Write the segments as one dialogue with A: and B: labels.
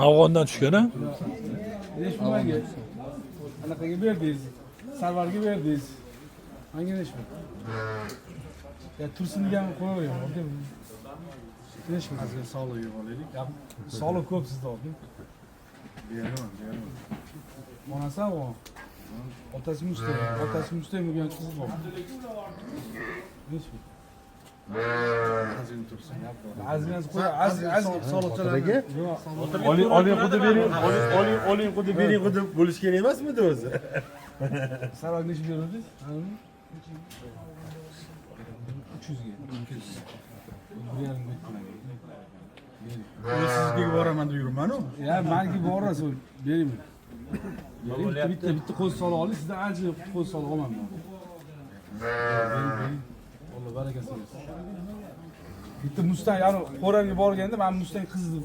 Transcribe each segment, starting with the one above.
A: Afg'ondan tushgan, a?
B: Nechi pul manga? Anaqaga berdingiz. Sarvarga berdingiz. Manga nechi pul? Ya tursin deganni qo'yavering, aka. Nechi pul?
C: Ozgina sog'lik yo'qolaylik.
B: Sog'liq ko'p sizda, aka.
C: Beraman, beraman.
B: Onasi afg'on. Otasi mustang, otasi mustang bo'lgan qizi bor. Nechi pul?
C: Ozgina tursin.
B: Azginasi qo'y, az az
C: Soliqchilarga
B: Yo'q.
C: oling, oling xuddi bering, oling, oling, oling xuddi bering xuddi bo'lish kerak emasmidi o'zi?
B: Sarvarga nechi beruvdingiz? 300 ga. 1,5 ga o'tdi manga. Bering.
C: Sizga boraman deb yuribman-u.
B: Ya maniki borasiz, bering. Bering, bitta bitta bitta qo'z sola oling, sizdan ancha qo'z sola olmayman. Bering, bering. Alloh barakasini bersin. Bitta Mustang, ya'ni Qo'ranga borganda men Mustang qiz deb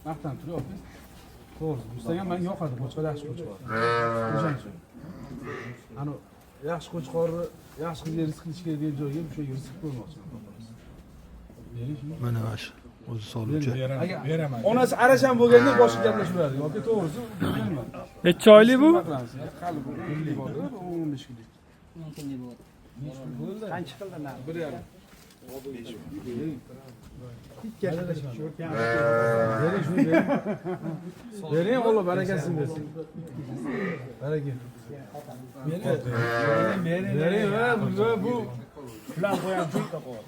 B: maqtanib turyapmiz. To'g'risi, Mustang ham menga yoqadi, qo'chqor yaxshi qo'chqor. O'shaning uchun. Ani yaxshi qo'chqorni yaxshi qizga rizq qilish kerak degan joyga o'sha rizq qo'ymoqchiman. Bering shuni.
A: Mana mana shu o'zi soluvchi.
B: Agar onasi arashan bo'lganda boshqa gaplashaveradi. Yoki to'g'risi, bilmayman.
A: Necha oylik bu?
B: Nima qilamiz? Hali bu 10 kunlik bor, 15 kunlik.
D: 10 kunlik bo'ldi. Qancha qildi narx?
B: 1,5. Bering shuni, bering. Bering, Alloh barakasini bersin. Baraka. Bering, bering, va bu
C: Plan qo'yam, cho'pda qo'yam.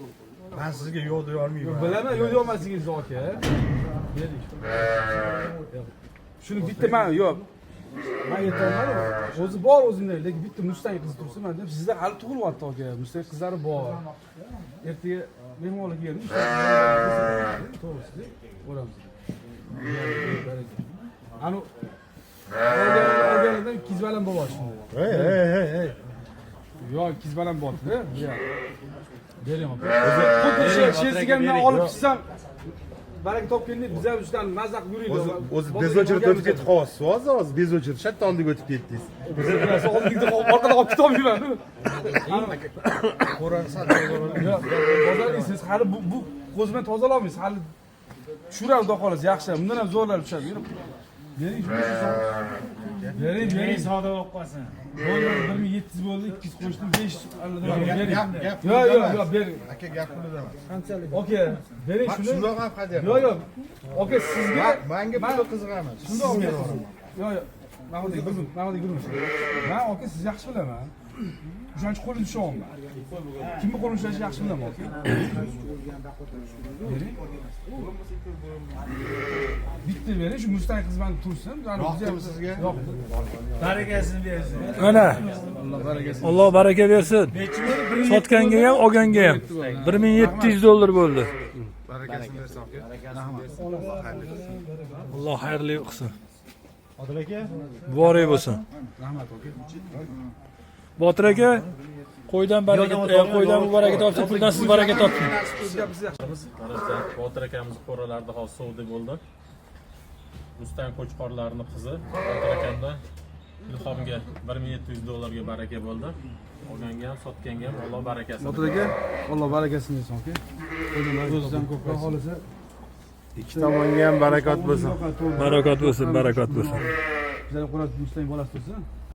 C: Men sizga yo'q deya olmayman.
B: Bilaman, yo'q deolmasligingizni, aka. Bering. Shuni bitta man yo'q. Man aytolmadim. O'zi bor o'zimda, lekin bitta Mustang qiz tursin man deb, sizda hali tug'ilyapti, aka. Mustang qizlari bor. Ertaga mehmonlar keldi. To'g'risi, ko'ramiz. Anu olganidan 200 baland bo'lyapti shunda.
C: Hey, hey, hey, hey.
B: Yo'q, 200 baland bo'lyapti-da. Bering, opa. Xuddi shersigandan olib chiqsam, baraka topgandek biz ham ustidan maza qilib yuraylik.
C: O'zi o'zi без очередь o'tib ketib qolyapsiz hozir, hozir без очередь shartta oldiga o'tib ketdingiz.
B: Oldingda orqada olib ketolmayman.
C: Qo'rani sal.
B: Yo'q, bozorlik siz hali bu ko'z bilan tozalolmaysiz. Hali tushiradi, xudo xohlasa, yaxshi. Bundan ham zo'rlari tushadi. Yurib. Bering shuni. Bering, bering.
E: Savdo bo'lib qolsin.
B: Bo'ldi, 1700 bo'ldi, 200 qo'shdim, 500
C: Gap,
B: bering.
C: gap.
B: Yo'q, yo'q, yo'q, bering.
C: Aka, gap pulida emas.
B: Aka, bering shuni.
C: Shundoq ham hadya.
B: Yo'q, yo'q. Aka, sizga
C: Manga puli qiziq emas.
B: Shundoq
C: Sizga
B: yo'q, yo'q. Mana bunday. Man, aka, sizni yaxshi bilaman. O'shaning uchun qo'lini ushyapman. Kimni qo'lini ushlashni yaxshi bilaman, aka. Bering. Bitta bering, shu Mustang qiz mani tursin.
C: Yoqdimi sizga?
B: Yoqdi.
E: Barakasini bersin.
A: Mana
B: Alloh barakasini.
A: Alloh baraka bersin. Sotganga ham, olganga ham. 1700 dollar bo'ldi.
C: Barakasini bersin, aka.
A: Alloh xayrli qilsin.
C: Odil aka.
A: Muborak bo'lsin.
B: Rahmat, aka.
A: Botir aka, qo'ydan baraka, qo'ydan bu baraka topsin, puldan siz baraka topsin.
F: Mana Botir akamiz qo'ralarida hozir sovda bo'ldi. Mustang qo'chqorlarini qizi Botir akamdan Ilhomga 1700 dollarga baraka bo'ldi. Olganga ham, sotganga ham Alloh barakasini.
B: Botir aka, Alloh barakasini bersin, aka. O'zidan ko'p xohlasa.
C: Ikki tomonga ham barakot bo'lsin.
A: Barakot bo'lsin, barakot bo'lsin.
B: Bizlar qo'rab Mustang bolasi tursin.